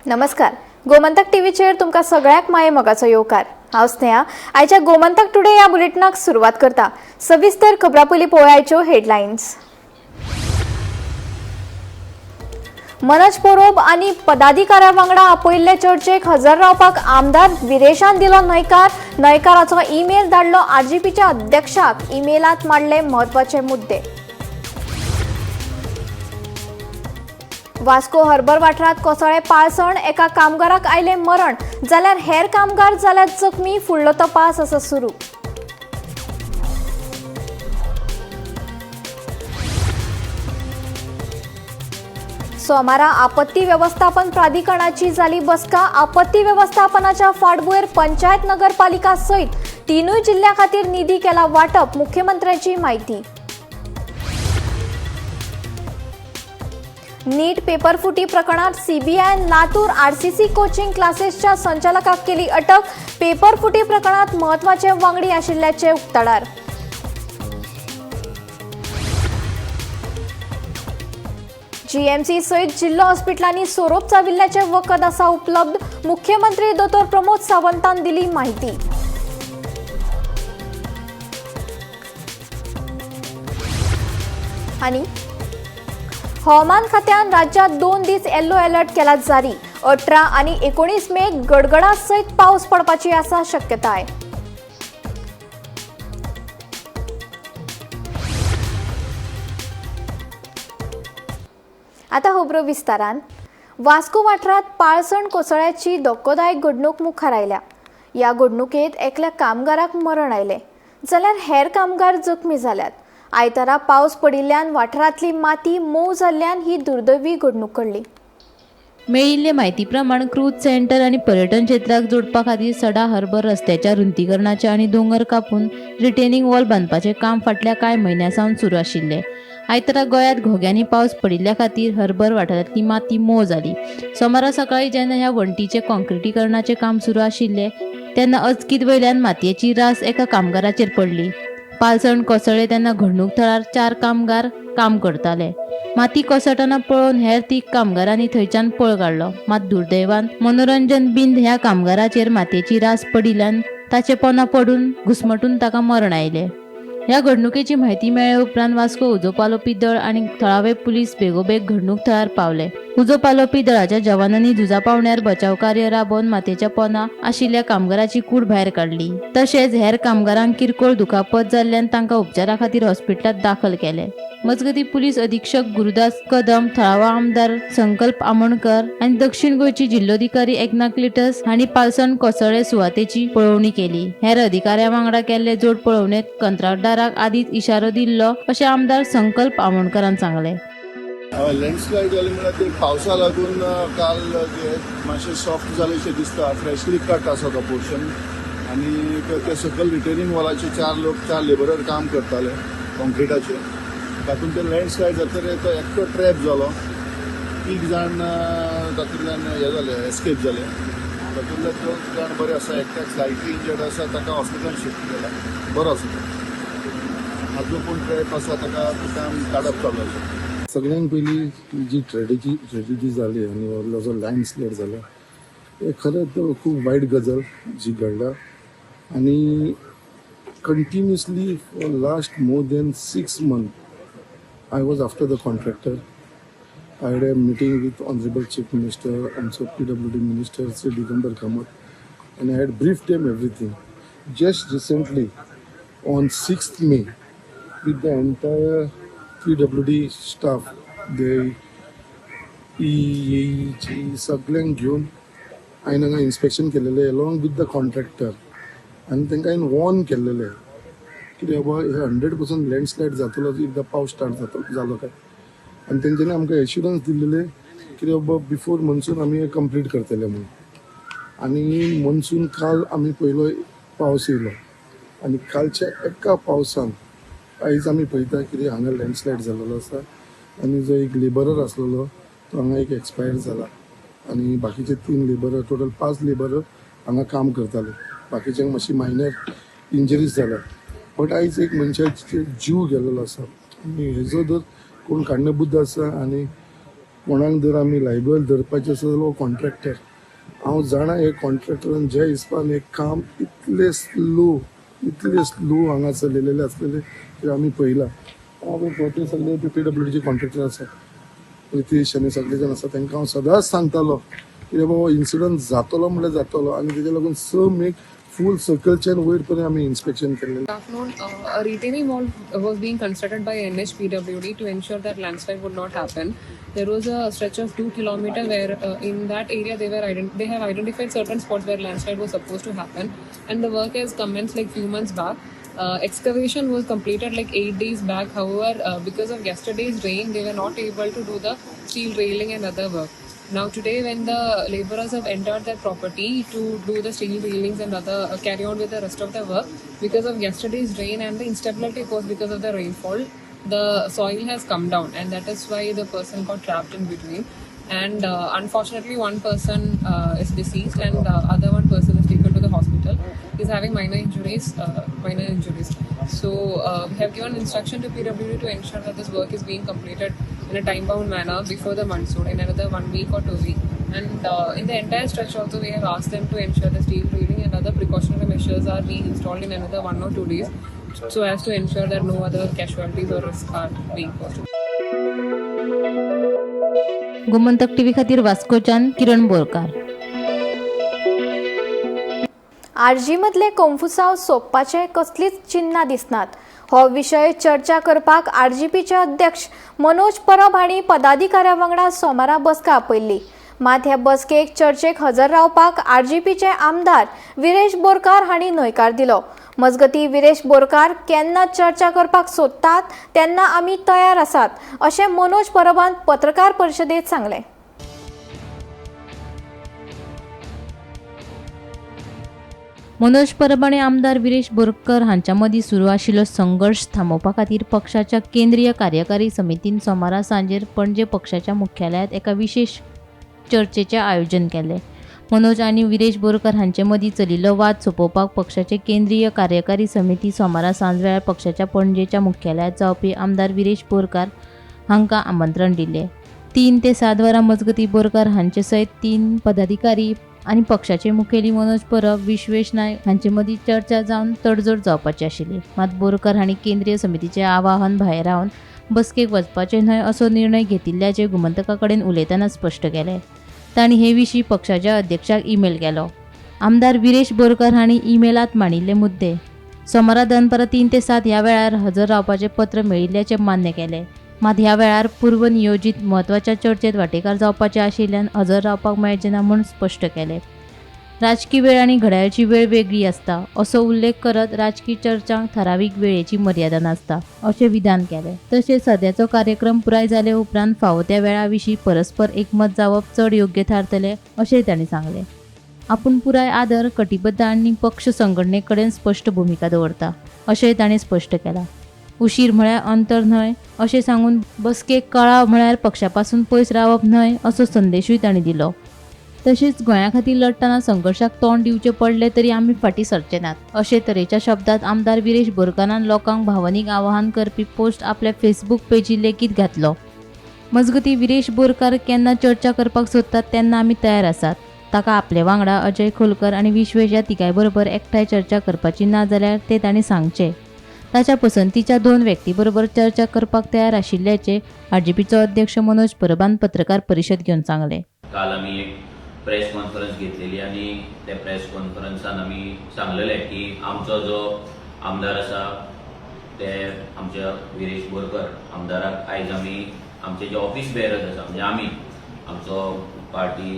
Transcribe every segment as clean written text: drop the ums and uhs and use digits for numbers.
नमस्कार, गोमंतक टीव्हीचेर तुमकां सगळ्यांक माये मोगाचो येवकार. हांव स्नेहा. आयच्या गोमंतक टुडे ह्या बुलेटिनाक सुरवात करता. सविस्तर खबरां पयलीं पळोवया हेडलायन्स. मनोज पोरोब आनी पदाधिकाऱ्या वांगडा आपयल्ले चर्चेक हजर रावपाक आमदार विरेशान दिलो न्हयकार. न्हयकाराचो ईमेल धाडलो आरजीपीच्या अध्यक्षाक. ईमेलात मांडले म्हत्वाचे मुद्दे. वास्को हर्बर वाठारात कोसळ्ळे पाळसण. एका कामगाराक आयलें मरण, जाल्यार हेर कामगार जाल्यार जखमी. फुडलो तपास आसा सुरू. सोमारा आपत्ती व्यवस्थापन प्राधिकरणाची जाली बसका. आपत्ती व्यवस्थापनाच्या फाटभुंयेर पंचायत नगरपालिका सयत तिनूय जिल्ल्या खातीर निधी केला वाटप. मुख्यमंत्र्यांची माहिती. नीट पेपर फुटी प्रकरणात सीबीआयन लातूर आरसीसी कोचिंग क्लासेसच्या संचालकाक केली अटक. पेपर फुटी प्रकरणात म्हत्वाचे वांगडी आशिल्ल्याचे उक्ताडार. जीएमसी सयत जिल्लो हॉस्पिटलांनी सोरोप चाविल्ल्याचे वखद आसा उपलब्ध. मुख्यमंत्री दोतोर प्रमोद सावंतान दिली माहिती. आनी हवामान खात्यान राज्यात 2 दीस येल्लो अलर्ट केला जारी. 18 आनी 19 मे गडगडा सयत पावस पडपाची आसा शक्यताय. आता खबरो विस्तारान. वास्को वाठारांत पाळसण कोसळ्याची धक्कोदायक घडणूक मुखार आयल्या. ह्या घडणुकेंत एकल्या कामगाराक मरण आयलें, जाल्यार हेर कामगार जखमी जाल्यात. आयतारा पावस पडिल्ल्यान वाठारांतली माती मोव जाल्ल्यान ही दुर्दैवी घडणूक घडली. मेळिल्ले म्हायती प्रमाण क्रूज सेंटर आनी पर्यटन क्षेत्राक जोडपा खातीर सडा हर्बर रस्त्याच्या रुंदीकरणाचें आनी दोंगर कापून रिटेनिंग वॉल बांदपाचें काम फाटल्या कांय म्हयन्यां सावन सुरू आशिल्लें. आयतारा गोंयांत घोग्यांनी पावस पडिल्ल्या खातीर हर्बर वाठारांतली माती मोव जाली. सोमारा सकाळीं जेन्ना ह्या वण्टीचें कॉन्क्रिटीकरणाचें काम सुरू आशिल्लें तेन्ना अचकीत वयल्यान मातयेची रास एका कामगाराचेर पडली. पालसण कोसळ्ळें तेन्ना घडणूक थळार 4 कामगार काम करताले. माती कोसळटना पळोवन हेर 3 कामगारांनी थंयच्यान पळ काडलो. मात दुर्दैवान मनोरंजन बिंद ह्या कामगाराचेर मातयेची रास पडिल्ल्यान ताचे पोना पडून घुस्मटून ताका मरण आयलें. ह्या घडणुकेची म्हायती मेळ्ळे उपरांत वास्को उजो पालोवपी दळ आनी थळावे पुलीस बेगोबेग घडणूक थळार पावले. उजो पालोवपी दळाच्या जवानांनी झुजा पावण्यार बचाव कार्य राबोवन मातयेच्या पोना आशिल्ल्या कामगाराची कूड भायर काडली. तशेंच हेर कामगारांक किरकोळ दुखापत जाल्ल्यान तांकां उपचारा खातीर हॉस्पिटलांत दाखल केले. मजगतीं पुलीस अधीक्षक गुरुदास कदम, थळावा आमदार संकल्प आमोणकर आनी दक्षिण गोंयची जिल्लोधिकारी एकना क्लिटस हांणी पालसण कोसळ्ळे सुवातेची पळोवणी केली. हेर अधिकाऱ्यां वांगडा केल्ले जोड पळोवणेंत कंत्राटदाराक आदींच इशारो दिल्लो अशें आमदार संकल्प आमोणकरान सांगलें. लँडस्लायड जाली म्हळ्यार ते पावसा लागून काल जे मातशें सॉफ्ट जालें दिसता. फ्रेशली कट आसा तो पोर्शन आनी ते सकयल रिटेनिंग वॉलाचे 4 लोक 4 लेबरर काम करताले कॉन्क्रिटाचे. तातूंत ते लँडस्लायड जातकीर तो एकटो ट्रॅप जालो. 3 जाण तातूंतल्यान हे जाले, एस्केप जाले. तातूंतले 2 जाण बरे आसा, एकट्याक स्लायटली इंजर्ड आसा, ताका हॉस्पिटलान शिफ्ट केला, बरो आसा तो. आजून कोण ट्रॅप आसा ताका काम काडप चालू आसा. सगळ्यांत पयलीं जी ट्रेजिडी जाली आनी व्हडलो जो लँडस्लायड जालो हे खरेंच खूब वायट गजाल जी घडल्या. आनी continuously for last more than 6 month I was after the contractor. I had a meeting with honourable chief minister, आमचो PWD minister Shri Digambar Kamat, and I had briefed them everything. Just recently on 6th May with the entire PWD staff, the EAG सगळ्यांक घेवन हांवें हांगा inspection केलेलें along with the contractor. आनी तांकां हांवें Warne केल्लेलें की बाबा हे 100% लँडस्लायड जातलो एकदां पावस स्टार्ट जातो जालो काय. आनी तेंच्यांनी आमकां एश्युरन्स दिल्लेले की बाबा बिफोर मनसून आमी हें कंप्लीट करतले म्हणून. आनी मनसून काल आमी पयलो पावस येयलो आनी कालच्या एका पावसान आयज आमी पळयता कितें हांगा लँडस्लायड जाल्लो आसा. आनी जो एक लेबरर आसलेलो तो हांगा एक एक्सपायर जाला आनी बाकीचे 3 लेबरर, टोटल 5 लेबरर हांगा काम करताले. बाकीच्यांक मातशी मायनर इंजरीज जाल्या. बट आयज एक मनशाचे जीव गेलेलो आसा आनी हेजो जर कोण काडणेबुद्द आसा आनी कोणाक जर आमी लायबल धरपाचें आसा जाल्यार हो कॉन्ट्रॅक्टर. हांव जाणा हे कॉन्ट्रॅक्टरान ज्या हिसपान हें काम इतलें स्लो, इतलें स्लो हांगा चलयलेलें आसलेलें तें आमी पळयलां. हांव पळय सगळे पीडब्ल्यूडीचे कॉन्ट्रॅक्टर आसा, रितेश आनी सगळे जाण आसा, तांकां हांव सदांच सांगतालो की बाबा इन्सिडंट जातलो म्हणल्यार जातलो. आनी तेज्या लागून 6 मेक फूल सकलच्यान वयर पर्यंत आमी इन्स्पेक्शन केल्लें. Good afternoon. A retaining wall was being constructed by NHPWD to ensure that landslide would not happen. There was a stretch of 2 kilometer where in that area they have identified certain spots where landslide was supposed to happen, and the work has commenced like few months back. Excavation was completed like 8 days back. However, because of yesterday's rain, they were not able to do the steel railing and other work. Now today, when the laborers have entered their property to do the steel railings and other carry on with the rest of the work, because of yesterday's rain and the instability caused because of the rainfall, the soil has come down, and that is why the person got trapped in between. And unfortunately, one person is deceased, and the other one person is taken to the hospital. He's having minor injuries. So we have given instruction to PWD to ensure that this work is being completed in a time-bound manner before the monsoon, in another 1 week or 2 weeks. And in the entire stretch also, we have asked them to ensure the steel railing and other precautionary measures are being installed in another 1 or 2 days, so as to ensure that no other casualties or risks are being caused. Gomantak TV खातीर वास्कोच्यान किरण Borkar. RG मदले कोंफुसाव सोंपपाचे कसलीच चिन्हां दिसनात. हो विशय चर्चा करपाक आरजीपीचे अध्यक्ष मनोज परब हांणी पदाधिकाऱ्यां वांगडा सोमारा बसका आपयल्ली. मात ह्या बसकेक चर्चेक हजर रावपाक आरजीपीचे आमदार विरेश बोरकार हांणी न्हयकार दिलो. मजगतीं विरेश बोरकार केन्ना चर्चा करपाक सोदतात तेन्ना आमी तयार आसात अशें मनोज परबान पत्रकार परिशदेंत सांगलें. मनोज परब आनी आमदार विरेश बोरकर हांच्या मदीं सुरू आशिल्लो संघर्श थांबोवपा खातीर पक्षाच्या केंद्रीय कार्यकारी समितीन सोमारा सांजेर पणजे पक्षाच्या मुख्यालयांत एका विशेष चर्चेचें आयोजन केलें. मनोज आनी विरेश बोरकर हांचे मदीं चलिल्लो वाद सोंपोवपाक पक्षाचे केंद्रीय कार्यकारी समिती सोमारा सांजवेळार पक्षाच्या पणजेच्या मुख्यालयांत जावपी आमदार विरेश बोरकार हांकां आमंत्रण दिलें. 3 ते 7 वरां मजगतीं बोरकर हांचे सयत 3 पदाधिकारी आनी पक्षाचे मुखेली मनोज परब, विश्वेश नायक हांचे मदीं चर्चा जावन तडजोड जावपाची आशिल्ली. मात बोरकर हांणी केंद्रीय समितीचें आवाहन भायरावन बसकेक वचपाचें न्हय असो निर्णय घेतिल्ल्याचें गोमंतका कडेन उलयतना स्पश्ट केलें. तांणी हे विशीं पक्षाच्या अध्यक्षाक ईमेल केलो. आमदार विरेश बोरकर हांणी ईमेलांत मांडिल्ले मुद्दे सोमारा दनपारां 3 ते 7 ह्या वेळार हजर रावपाचें पत्र मेळिल्ल्याचें मान्य केलें. मात ह्या वेळार पूर्वनियोजीत म्हत्वाच्या चर्चेत वांटेकार जावपाचे आशिल्ल्यान हजर रावपाक मेळचें ना म्हूण स्पश्ट केलें. राजकी वेळ आनी घड्याळाची वेळ वेगळी आसता असो उल्लेख करत राजकी चर्चांक थारावीक वेळेची मर्यादा नासता अशें विधान केलें. तशेंच सद्याचो कार्यक्रम पुराय जाले उपरांत फावो त्या वेळा विशीं परस्पर एकमत जावप चड योग्य थारतलें अशेंय तांणी सांगलें. आपूण पुराय आदर, कटिबद्ध आनी पक्ष संघटने कडेन स्पश्ट भुमिका दवरता अशेंय तांणी स्पश्ट केलां. उशीर म्हळ्यार अंतर न्हय अशें सांगून बसकेक कळाव म्हळ्यार पक्षा पासून पयस रावप न्हय असो संदेशूय तांणी दिलो. तशेंच गोंया खातीर लढटना संघर्शाक तोंड दिवचें पडलें तरी आमी फाटीं सरचे नात अशे तरेच्या शब्दांत आमदार विरेश बोरकारान लोकांक भावनीक आवाहन करपी पोस्ट आपल्या फेसबूक पेजीर लेगीत घातलो. मजगतीं विरेश बोरकार केन्ना चर्चा करपाक सोदतात तेन्ना आमी तयार आसात. ताका आपले वांगडा अजय खोलकर आनी विश्वेश ह्या तिगांय बरोबर एकठांय चर्चा करपाची ना जाल्यार ते तांणी सांगचें. ताच्या पसंतीच्या 2 व्यक्ती बरोबर चर्चा करपाक तयार आशिल्ल्याचें आरजीपीचो अध्यक्ष मनोज परबान पत्रकार परिशद घेवन सांगलें. काल आमी एक प्रेस कॉन्फरन्स घेतलेली आनी त्या प्रेस कॉन्फरन्सान आमी सांगलेलें की आमचो जो आमदार आसा ते आमच्या विरेश बोरकर आमदाराक आयज आमी आमचे जे ऑफिस बेरर्स आसा म्हणजे आमी आमचो party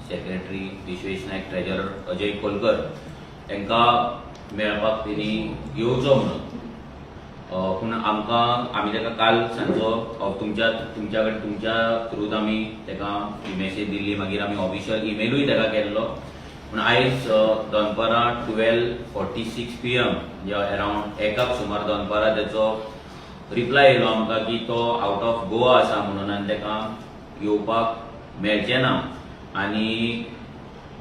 secretary Vishwesh Naik, treasurer Ajay Kholkar तांकां मेळपाक तेणी येवचो म्हणून. पूण आमकां आमी ताका काल सांजचो तुमच्या तुमच्या कडेन तुमच्या थ्रूत आमी ताका मॅसेज दिल्ली, मागीर आमी ऑफिशियल इमेलूय ताका केल्लो. पूण आयज दनपारां 12:46 PM म्हणजे अरावंड 1 सुमार दनपारां तेचो रिप्लाय येयलो आमकां की तो आवट ऑफ गोवा आसा म्हणून आनी ताका येवपाक मेळचें ना आनी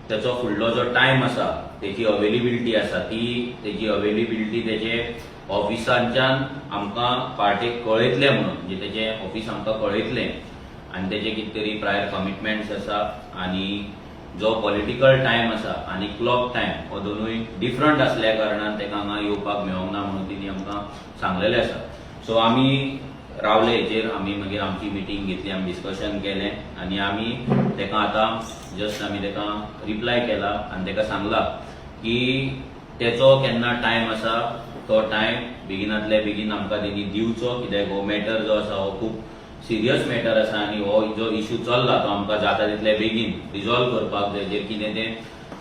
तेचो फुडलो जो टायम आसा तेची अवेलेबिलिटी आसा ती तेची अवेलेबिलिटी तेचे ऑफिसांच्यान आमकां पार्टेक कळयतले म्हणून, म्हणजे तेचें ऑफिस आमकां कळयतलें. आनी तेजे कितें तरी प्रायर कमिटमेंट्स आसा आनी जो पॉलिटिकल टायम आसा आनी क्लॉक टायम हो दोनूय डिफरंट आसल्या कारणान ताका हांगा येवपाक मेळोंक ना म्हणून तिणी आमकां सांगलेलें आसा. सो आमी रावले हेचेर, आमी मागीर आमची मिटींग घेतली, आमी डिस्कशन केलें आनी आमी ताका आतां जस्ट आमी ताका रिप्लाय केला आनी ताका सांगला की तेचो केन्ना टायम आसा तो टायम बेगिनातले बेगीन आमकां तेणी दिवचो, कित्याक हो मॅटर जो आसा हो खूब सिरियस मॅटर आसा आनी हो जो इशू चल्ला तो आमकां जाता तितले बेगीन रिजॉल्व करपाक जाय, जेर कितें तें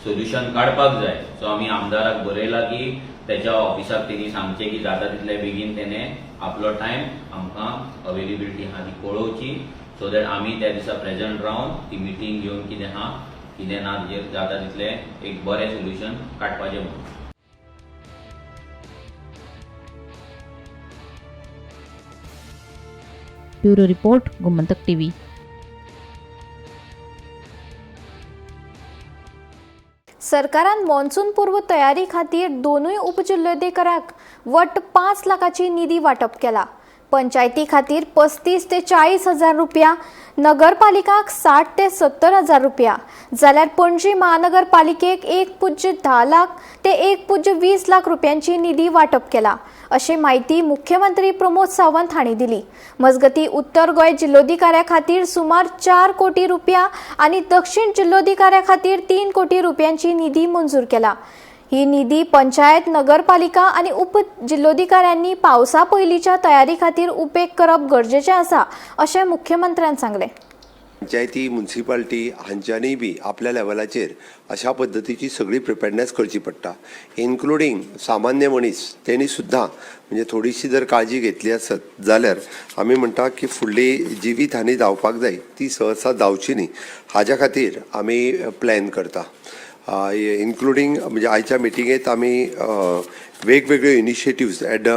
सोल्युशन काडपाक जाय. सो आमी आमदाराक बरयला की तेच्या ऑफिसाक तेणी सांगचें की जाता तितले बेगीन तेणें आपलो टायम आमकां अवेलेबिलिटी आहा ती कळोवची, सो that आमी त्या दिसा प्रेजंट रावन ती मिटींग घेवन कितें आहा कितें ना तेजेर जाता तितलें एक बरें सोल्युशन काडपाचें म्हणून. Bureau report, Gomantak TV. सरकारान मॉन्सून पूर्व तयारी खातीर दोनूय उपजिल्होधिकाऱ्यांक वट्ट 5 लाखाची निधी वांटप केला. पंचायती खातीर 35 ते 40 हजार रुपया, नगरपालिकाक 60 ते 70 हजार रुपया, जाल्यार पणजी महानगरपालिकेक 1.10 लाख ते 1.20 लाख रुपयांची निधी वांटप केला, अशी म्हायती मुख्यमंत्री प्रमोद सावंत हांणी दिली. मजगती उत्तर गोंय जिल्होधिकाऱ्या खातीर सुमार 4 कोटी रुपया आनी दक्षिण जिल्होधिकाऱ्या खातीर 3 कोटी रुपयांची निधी मंजूर केला. ही निधी पंचायत, नगरपालिका आनी उप जिल्होधिकाऱ्यांनी पावसा पयलींच्या तयारी खातीर उपेग करप गरजेचें आसा, अशें मुख्यमंत्र्यान सांगलें. पंचायती, मुन्सिपाल्टी हांच्यांनी बी आपल्या लेवलाचेर अशा पद्दतीची सगळी प्रिपेडनेस करची पडटा, इन्क्लुडींग सामान्य मनीस तेणी सुद्दां म्हणजे थोडीशी जर काळजी घेतली आसत जाल्यार आमी म्हणटा की फुडली जिवीत हानी जावपाक जाय ती सहसा जावची न्ही, हाज्या खातीर आमी प्लॅन करता. इन्क्लुडींग म्हणजे आयच्या मिटिंगेत आमी वेगवेगळ्यो initiatives at the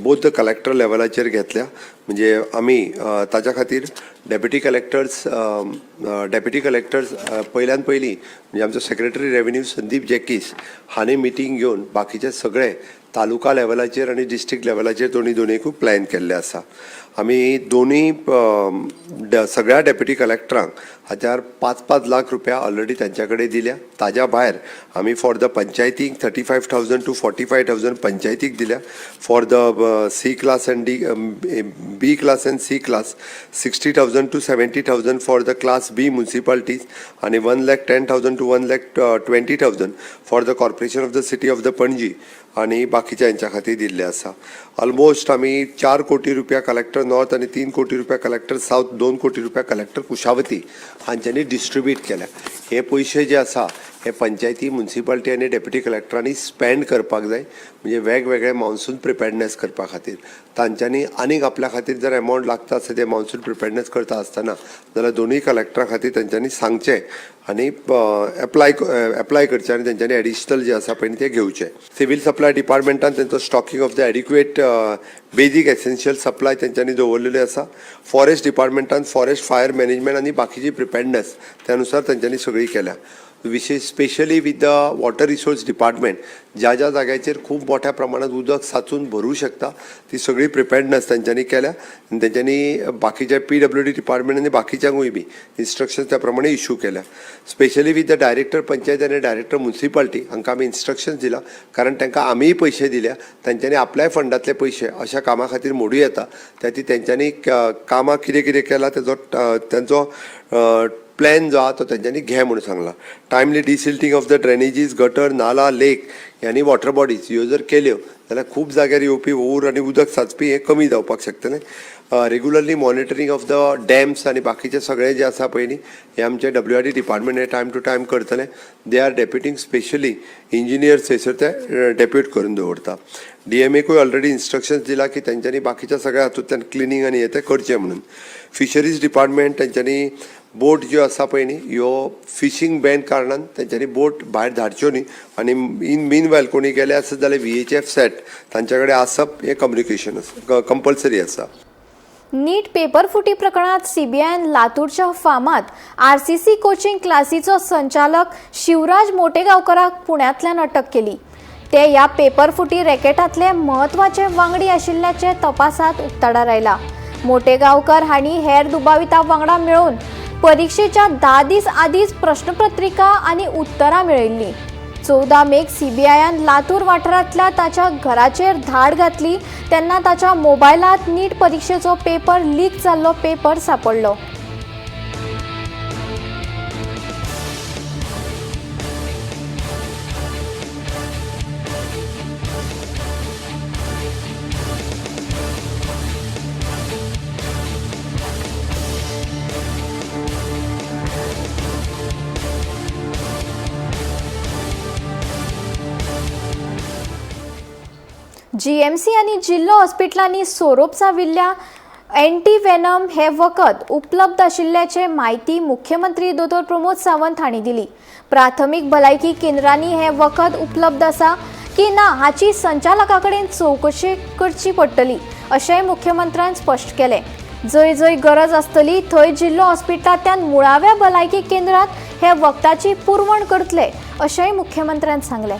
both the collector लेवलाचेर घेतल्या. म्हणजे आमी ताच्या खातीर डेप्युटी कलेक्टर्स पयल्यान पयलीं म्हणजे आमचो सेक्रेटरी रेवेन्यू संदीप जॅकीस हांणी मिटींग घेवन बाकीचे सगळे तालुका लेवलाचेर आनी डिस्ट्रिक्ट लेवलाचेर दोनी दोनीकूय प्लॅन केल्ले आसा. आमी दोनूय सगळ्या डेप्युटी कलेक्टरांक हाच्यार 5-5 लाख रुपया ऑलरेडी तांच्या कडेन दिल्या. ताज्या भायर आमी फॉर the पंचायतीक 35,000 to 45,000 पंचायतीक दिल्या. For the C class and D B class and C class 60,000 to 70,000 for the class B municipalities आनी 1,10,000 to 1,20,000 for the corporation of the city of the Panaji आनी बाकीच्या हेंच्या खातीर दिल्ले आसा. ऑलमोस्ट आमी 4 कोटी रुपया कलेक्टर नॉर्थ आनी 3 कोटी रुपया कलेक्टर सावथ, 2 कोटी रुपया कलेक्टर कुशावती हांच्यांनी डिस्ट्रिब्यूट केल्या. हे पयशे जे आसा हे पंचायती, मुन्सिपाल्टी आनी डेप्युटी कलेक्टरांनी स्पेंड करपाक जाय, म्हणजे वेगवेगळे मॉन्सून प्रिपेडनेस करपा खातीर. तांच्यांनी आनीक आपल्या खातीर जर एमावंट लागता आसत ते मॉन्सून प्रिपेडनेस करता आसतना जाल्यार दोनूय कलेक्टरा खातीर तांच्यांनी सांगचें आनी एप्लाय करचें आनी तेंच्यांनी एडिशनल जे आसा पळय ते घेवचें. सिवील सप्लाय डिपार्टमेंटान तेंचो stocking of the adequate basic essential supply तेंच्यांनी दवरलेली आसा. फॉरेस्ट डिपार्टमेंटान फॉरेस्ट फायर मॅनेजमेंट आनी बाकीची प्रिपेडनेस त्या नुसार तेंच्यांनी सगळी केल्या. विशेष specially with the water resource department ज्या ज्या जाग्याचेर खूब मोठ्या प्रमाणात उदक साचून भरूं शकता ती सगळी प्रिपेडनेस तेंच्यांनी केल्या आनी तेंच्यांनी बाकीच्या PWD department आनी बाकीच्यांकूय बी इन्स्ट्रक्शन्स त्या प्रमाणे इशू केल्या. Specially with the director panchayat आनी डायरेक्टर मुन्सिपाल्टी हांकां आमी इन्स्ट्रक्शन्स दिला, कारण तांकां आमीय पयशे दिल्या, तेंच्यांनी आपल्याय फंडांतले पयशे अशा कामा खातीर मोडूं येता. त्या खातीर तेंच्यांनी कामां कितें कितें केलां तेजो तेंचो प्लॅन जो आहा तो तेंच्यांनी घे म्हणून सांगला. Timely desilting of the drainages, gutter, nala, lake आनी वॉटर बॉडीज ह्यो जर केल्यो जाल्यार खूब जाग्यार येवपी हुंवर आनी उदक साचपी हें कमी जावपाक शकतलें. Regularly monitoring of the dams आनी बाकीचे सगळे जे आसा पळय न्ही हे आमचे WRD department hey time to time करतले. They are deputing specially engineers थंयसर ते डेप्यूट करून दवरता. DMAकूय ऑलरेडी इन्स्ट्रक्शन्स दिला की तेंच्यांनी बाकीच्या सगळ्या हातूंतल्यान क्लिनींग आनी हें तें करचें म्हणून. फिशरीज डिपार्टमेंट तेंच्यांनी बोट ज्यो आसा पळय न्ही ह्यो फिशींग बॅन कारणान तेंच्यांनी बोट भायर धाडच्यो न्ही आनी इन मीन वायल कोणी गेले आसत जाल्यार VHF set तांच्या कडेन आसप हें कम्युनिकेशन आसा, कंपल्सरी आसा. नीट पेपर फुटी प्रकरणात सीबीआयन लातूरच्या फामात आरसीसी कोचिंग क्लासीचो संचालक शिवराज मोटेगांवकराक पुण्यांतल्यान अटक केली. ते ह्या पेपर फुटी रॅकेटांतले म्हत्वाचे वांगडी आशिल्ल्याचे तपासात उक्ताडार आयला. मोटेगांवकर हांणी हेर दुबावितां वांगडा मेळून परिक्षेच्या 10 दीस आदींच प्रश्नपत्रिका आनी उत्तरां मेळयल्लीं. 14 मेक सीबीआयन लातूर वाठारांतल्या ताच्या घराचेर धाड घातली तेन्ना ताच्या मोबायलांत नीट परिक्षेचो पेपर लीक जाल्लो पेपर सांपडलो. जीएमसी आनी जिल्लो हॉस्पिटलांनी सोरोप चाविल्ल्या अँटीव्हेनम हे वखद उपलब्ध आशिल्ल्याचे म्हायती मुख्यमंत्री दोतोर प्रमोद सावंत हांणी दिली. प्राथमीक भलायकी केंद्रांनी हे वखद उपलब्ध आसा की ना हाची संचालका कडेन चवकशी करची पडटली अशेंय मुख्यमंत्र्यान स्पश्ट केलें. जंय जंय गरज आसतली थंय जिल्लो हॉस्पिटलांतल्यान मुळाव्या भलायकी केंद्रांत हे वखदाची पुरवण करतले अशेंय मुख्यमंत्र्यान सांगलें.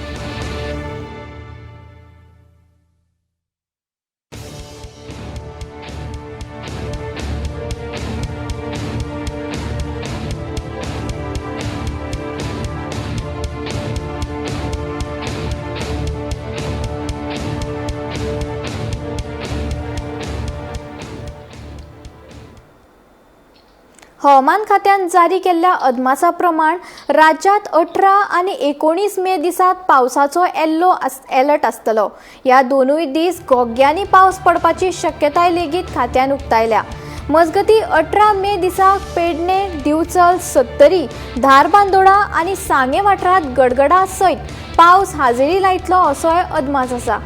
हवामान खात्यान जारी केल्ल्या अदमासा प्रमाण राज्यांत 18 आनी 19 मे दिसात पावसाचो येल्लो अलर्ट आसतलो. ह्या दोनूय दीस घोग्यांनी पावस पडपाची शक्यताय लेगीत खात्यान उक्तायल्या. मजगती 18 मे दिसा पेडणे, दिवचल, सत्तरी, धारबांदोडा आनी सांगे वाठारांत गडगडा सयत पावस हाजेरी लायतलो असोय अदमास आसा.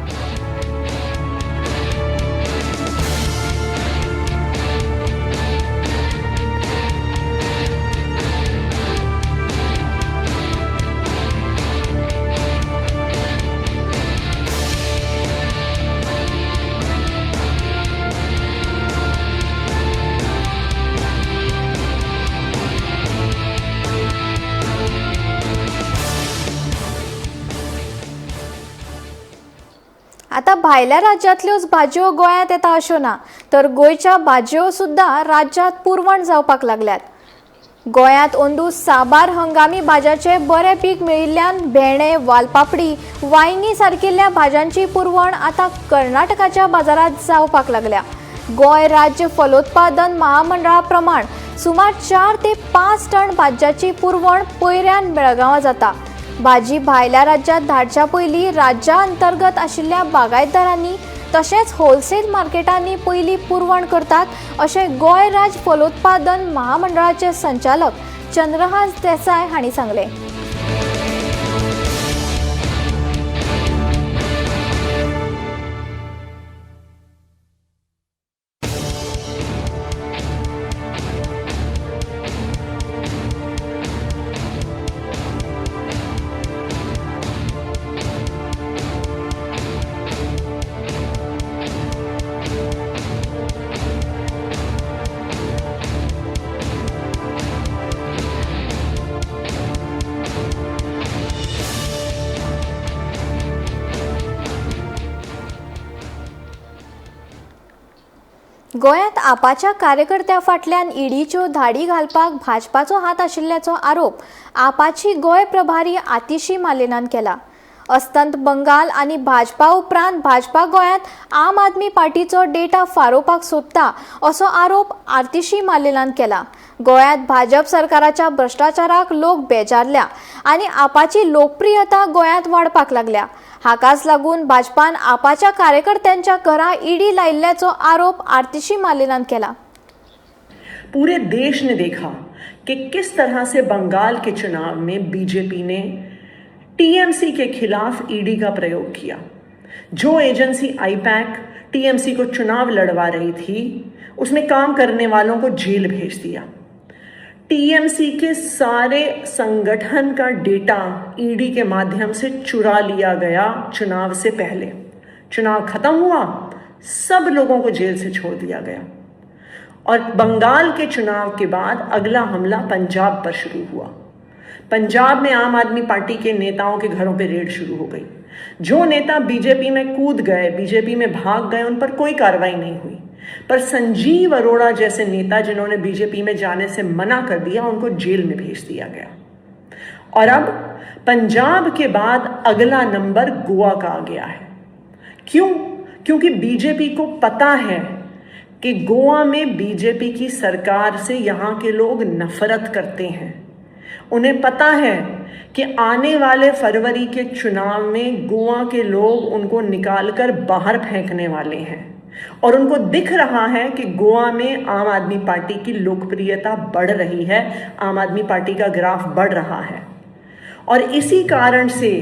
आतां भायल्या राज्यांतल्योच भाजयो गोंयांत येता अश्यो ना, तर गोंयच्या भाजयो सुद्दां राज्यांत पुरवण जावपाक लागल्यात. गोंयांत अंदू साबार हंगामी भाज्याचे बरें पीक मेळिल्ल्यान भेंडे, वालपापडी, वांयगी सारकिल्ल्या भाज्यांची पुरवण आतां कर्नाटकाच्या बाजारांत जावपाक लागल्या. गोंय राज्य फलोत्पादन महामंडळा प्रमाण सुमार 4 ते 5 टन भाज्यांची पुरवण पयऱ्यान बेळगांवां जाता. भाजी भायल्या राज्यांत धाडच्या पयलीं राज्या अंतर्गत आशिल्ल्या बागायतदारांनी तशेंच होलसेल मार्केटांनी पयलीं पुरवण करतात अशें गोंय राज्य फलोत्पादन महामंडळाचे संचालक चंद्रहास देसाय हांणी सांगलें. गोंयांत आपाच्या कार्यकर्त्या फाटल्यान ईडीच्यो धाडी घालपाक भाजपाचो हात आशिल्ल्याचो आरोप आपाची गोंय प्रभारी आतिशी मालेनान केला. अस्तंत बंगाल आनी भाजपा उपरांत भाजपा गोंयांत आम आदमी पार्टीचो डेटा फारोवपाक सोदता असो आरोप आतिशी मालेनान केला. गोंयांत भाजप सरकाराच्या भ्रश्टाचाराक लोक बेजारल्या आनी आपाची लोकप्रियता गोंयांत वाडपाक लागल्या. हाकाच लागून भाजपान आपाच्या कार्यकर्त्यांच्या घरा ईडी लायिल्ल्याचो आरोप आतिशी मालेनान केला. पूरे देश ने देखा कि किस तरह से बंगाल के चुनाव में बीजेपी ने टीएमसी के खिलाफ ईडी का प्रयोग किया. जो एजेंसी आईपैक टीएमसी को चुनाव लड़वा रही थी, उसमें काम करने वालों को जेल भेज दिया. टीएमसी के सारे संगठन का डेटा ईडी के माध्यम से चुरा लिया गया चुनाव से पहले. चुनाव खत्म हुआ, सब लोगों को जेल से छोड़ दिया गया. और बंगाल के चुनाव के बाद अगला हमला पंजाब पर शुरू हुआ. पंजाब में आम आदमी पार्टी के नेताओं के घरों पे रेड शुरू हो गई. जो नेता बीजेपी में कूद गए, बीजेपी में भाग गए, उन पर कोई कार्रवाई नहीं हुई. पर संजीव अरोड़ा जैसे नेता जिन्होंने बीजेपी में जाने से मना कर दिया, उनको जेल में भेज दिया गया। और अब पंजाब के बाद अगला नंबर गोवा का आ गया है। क्यों? क्योंकि बीजेपी को पता है कि गोवा में बीजेपी की सरकार से यहाँ के लोग नफरत करते हैं। उन्हें पता है कि आने वाले फरवरी के चुनाव में गोवा के लोग उनको निकालकर बाहर फेंकने वाले हैं और उनको दिख रहा है कि गोवा में आम आदमी पार्टी की लोकप्रियता बढ़ रही है, आम आदमी पार्टी का ग्राफ बढ़ रहा है। और इसी कारण से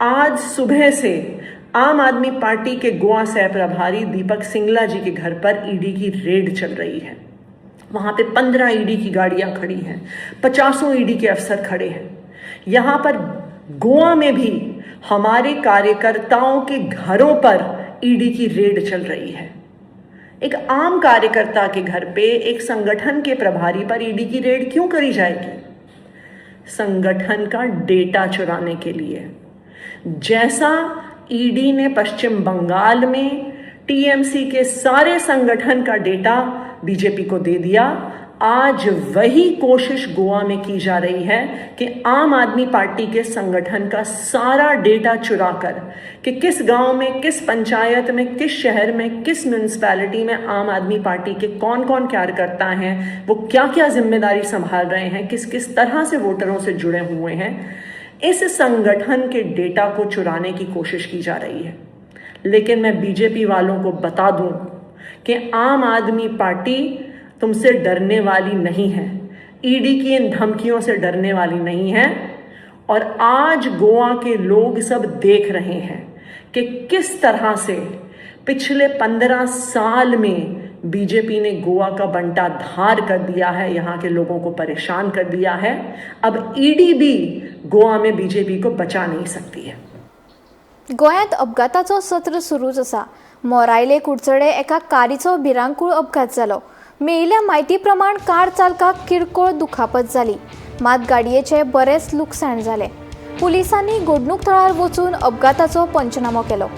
आज सुबह से आम आदमी पार्टी के गोवा सह प्रभारी दीपक सिंगला जी के घर पर ईडी की रेड चल रही है। वहां पे 15 ईडी की गाड़ियां खड़ी हैं, 50 ईडी के अफसर खड़े हैं। यहां पर गोवा में भी हमारे कार्यकर्ताओं के घरों पर ईडी की रेड चल रही है। एक आम कार्यकर्ता के घर पे, एक संगठन के प्रभारी पर ईडी की रेड क्यों करी जाएगी? संगठन का डेटा चुराने के लिए। जैसा ईडी ने पश्चिम बंगाल में टीएमसी के सारे संगठन का डेटा बीजेपी को दे दिया, आज वही कोशिश गोवा में की जा रही है कि आम आदमी पार्टी के संगठन का सारा डेटा चुराकर कि किस गांव में, किस पंचायत में, किस शहर में, किस म्यूनिसिपैलिटी में आम आदमी पार्टी के कौन कौन कार्यकर्ता हैं, वो क्या क्या जिम्मेदारी संभाल रहे हैं, किस किस तरह से वोटरों से जुड़े हुए हैं, इस संगठन के डेटा को चुराने की कोशिश की जा रही है। लेकिन मैं बीजेपी वालों को बता दूं कि आम आदमी पार्टी तुमसे डरने वाली नहीं है, ईडी की इन धमकियों से डरने वाली नहीं है। और आज गोवा के लोग सब देख रहे हैं कि किस तरह से पिछले 15 साल में बीजेपी ने गोवा का बंटा धार कर दिया है, यहाँ के लोगों को परेशान कर दिया है। अब ईडी भी गोवा में बीजेपी को बचा नहीं सकती है। गोंयांत अपघाताचो सत्र सुरूच आसा। मोरायले कुडचडे एका कारीचो भिरांकूळ अपघात जालो। मेळिल्ल्या म्हायती प्रमाण कार चालकाक किरकोळ दुखापत जाली, मात गाडयेचे बरेच लुकसाण जालें। पुलिसांनी घडणूक थळार वचून अपघाताचो पंचनामो केलो।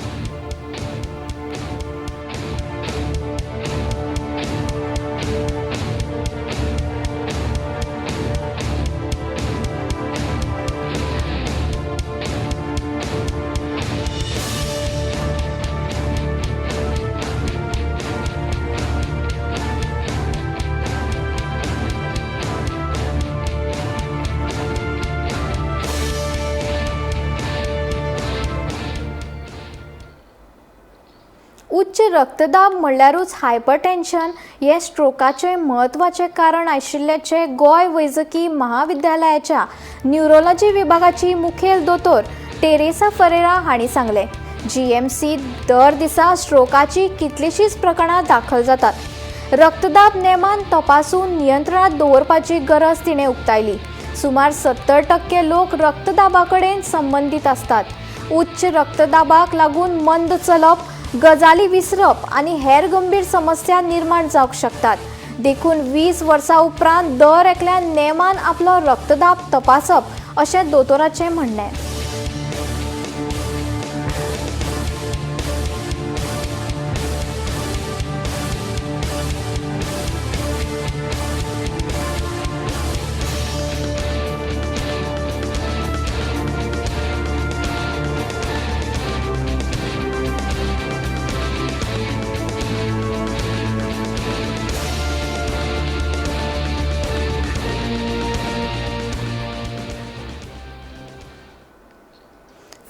उच्च रक्तदाब म्हणल्यारूच हायपरटेन्शन हे स्ट्रोकाचें म्हत्वाचें कारण आशिल्ल्याचें गोंय वैजकी महाविद्यालयाच्या न्युरोलॉजी विभागाची मुखेल दोतोर टेरेसा फरेरा हांणी सांगलें। जीएमसी दर दिसा स्ट्रोकाची कितलींशींच प्रकरणां दाखल जातात। रक्तदाब नेमान तपासून नियंत्रणांत दवरपाची गरज तिणें उक्तायली। सुमार 70% लोक रक्तदाबा कडेन संबंदीत आसतात। उच्च रक्तदाबाक लागून मंद चलप, गजाली विसरप आनी हेर गंभीर समस्या निर्माण जावंक शकतात। देखून 20 वर्सां उपरांत दर एकल्यान नेमान आपलो रक्तदाब तपासप अशें दोतोराचें म्हणणें।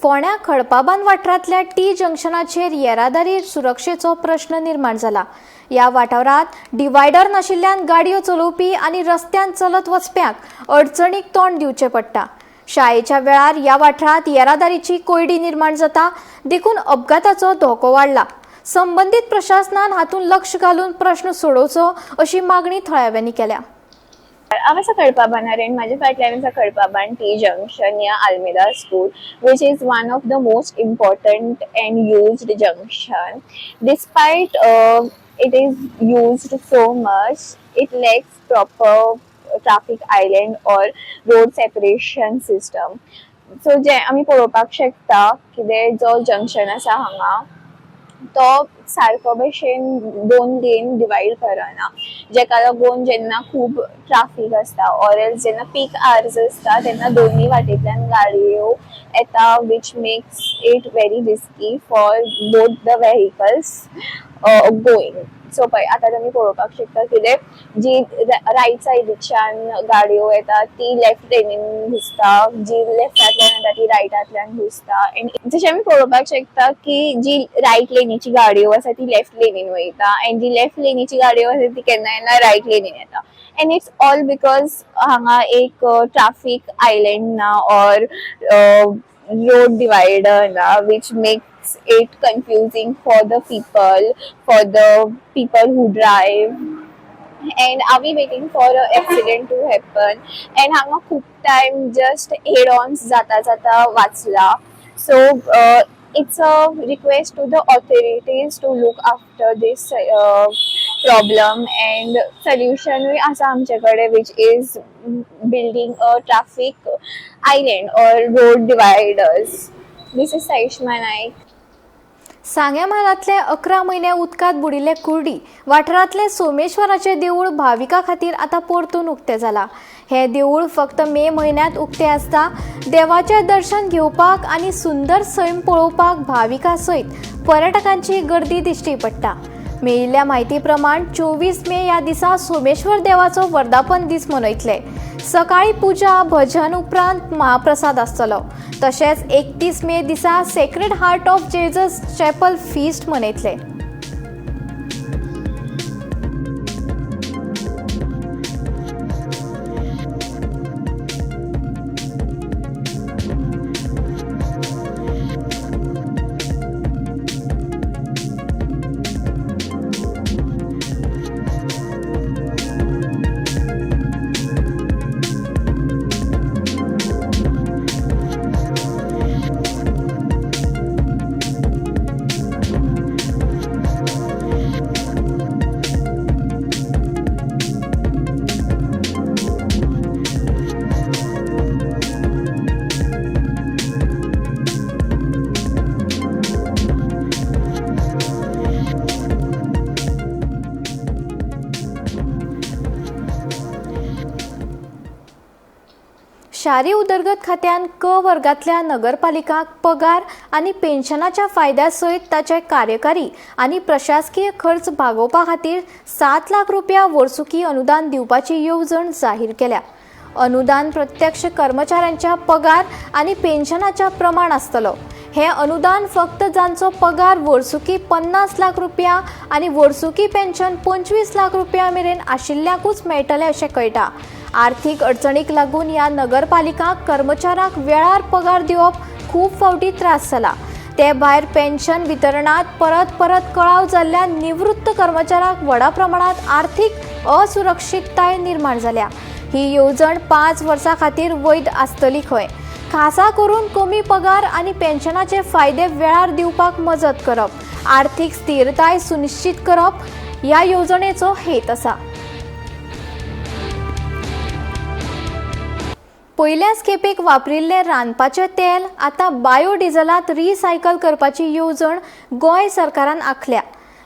फोंड्या खडपाबांद वाठारांतल्या टी जंक्शनाचेर येरादारी सुरक्षेचो प्रश्न निर्माण जाला। ह्या वाठारांत डिवायडर नाशिल्ल्यान गाडयो चलोवपी आनी रस्त्यान चलत वचप्यांक अडचणीक तोंड दिवचें पडटा। शाळेच्या वेळार ह्या वाठारांत येरादारीची कोंयडी निर्माण जाता, देखून अपघाताचो धोको वाडला। संबंदीत प्रशासनान हातूंत लक्ष घालून प्रश्न सोडोवचो अशी मागणी थळाव्यांनी केल्या। हांव आसा खडपाबांदार आनी म्हाज्या फाटल्यान आसा खडपाबांद टी जंक्शन या Almeida school, which is one of the most important and used junction. Despite it is used so much, it lacks proper traffic island or road separation system. So जे आमी पळोवपाक शकता कितें जो जंक्शन आसा हांगा तो सारको भशेन दोन लेन डिवायड करना, जेका लागून जेन्ना खूब ट्राफीक आसता ऑर एल्स जेन्ना पीक आवर्स आसता तेन्ना दोनूय वाटेंतल्यान गाडयो येता, which makes it very risky for both the vehicles going. So पळय, आतां तुमी पळोवपाक शकता कितें, जी रायट सायडीच्यान गाडयो येता ती लेफ्ट लेनीन घुसता, जी लेफ्टांतल्यान येता ती रायटांतल्यान घुसता. एंड जशें आमी पळोवपाक शकता की जी रायट लेनीची गाडयो आसा ती लेफ्ट लेनीन वयता एंड जी लेफ्ट लेनीची गाडयो आसा ती केन्ना केन्ना रायट लेनीन येता. एंड it's all because हांगा एक ट्राफीक आयलँड ना ऑर रोड डिवायडर ना, which makes it confusing for the people who drive. And are we waiting for a accident to happen? And हांगा खूब टायम जस्ट हेड ऑन जाता जाता वाचला. So it's a request to the authorities to look after this problem, and सोल्युशनूय आसा आमचे कडेन, which is building a traffic island or road dividers. This is Saishma Naik. सांग्या म्हालांतले 11 म्हयने उदकांत बुडिल्ले कुर्डी वाठारांतले सोमेश्वराचें देवूळ भाविकां खातीर आतां परतून उक्तें जालां. हें देवूळ फक्त मे म्हयन्यांत उक्तें आसता. देवाचें दर्शन घेवपाक आनी सुंदर सैम पळोवपाक भाविकां सयत पर्यटकांची गर्दी दिश्टी पडटा. मेळिल्ल्या म्हायती प्रमाण 24 मे ह्या दिसा सोमेश्वर देवाचो वर्धापन दीस मनयतले. सकाळी पुजा भजन उपरांत महाप्रसाद आसतलो. तशेंच 31 मे दिसा Sacred Heart of Jesus chapel feast मनयतले. शारी उदरगत खात्यान क वर्गांतल्या नगरपालिकांक पगार आनी पेन्शनाच्या फायद्या सयत ताचे कार्यकारी आनी प्रशासकीय खर्च भागोवपा खातीर 7 लाख रुपया वर्सुकी अनुदान दिवपाची येवजण जाहीर केल्या. अनुदान प्रत्यक्ष कर्मचाऱ्यांच्या पगार आनी पेन्शनाच्या प्रमाण आसतलो. हें अनुदान फक्त जांचो पगार वर्सुकी 50 लाख रुपया आनी वर्सुकी पेन्शन 25 लाख रुपया मेरेन आशिल्ल्याकूच मेळटलें अशें कळटा. आर्थिक अडचणीक लागून ह्या नगरपालिकांक कर्मचाऱ्यांक वेळार पगार दिवप खूब फावटी त्रास जाला. ते भायर पेन्शन वितरणांत परत परत कळाव जाल्ल्या निवृत्त कर्मचाऱ्यांक व्हडा प्रमाणांत आर्थिक असुरक्षितताय निर्माण जाल्या. ही येवजण 5 वर्सां खातीर वैध आसतली खंय. खासा करून कमी पगार आनी पेन्शनाचे फायदे वेळार दिवपाक मजत करप, आर्थिक स्थिरताय सुनिश्चित करप ह्या येवजणेचो हेत आसा. पयल्याच खेपेक वापरिल्लें रांदपाचें तेल आतां बायोडिझलांत रिसायकल करपाची येवजण गोंय सरकारान आंखल्या,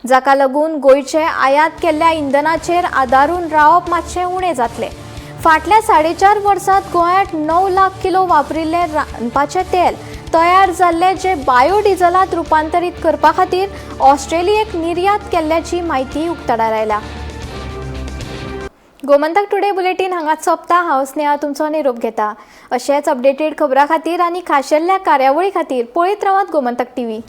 जाका लागून गोंयचे आयात केल्ल्या इंधनाचेर आदारून रावप मातशें उणें जातलें. फाटल्या 4.5 वर्सांत गोंयांत 9 लाख किलो वापरिल्लें रांदपाचें तेल तयार जाल्लें, जें बायोडिझलांत रुपांतरीत करपा खातीर ऑस्ट्रेलियेक निर्यात केल्ल्याची म्हायती उक्ताडार आयल्या. गोमंतक टुडे बुलेटीन हांगाच सोंपता. हांव स्नेहा तुमचो निरोप घेता. अशेंच अपडेटेड खबरां खातीर आनी खाशेल्ल्या कार्यावळी खातीर पळयत रावात गोमंतक टीव्ही.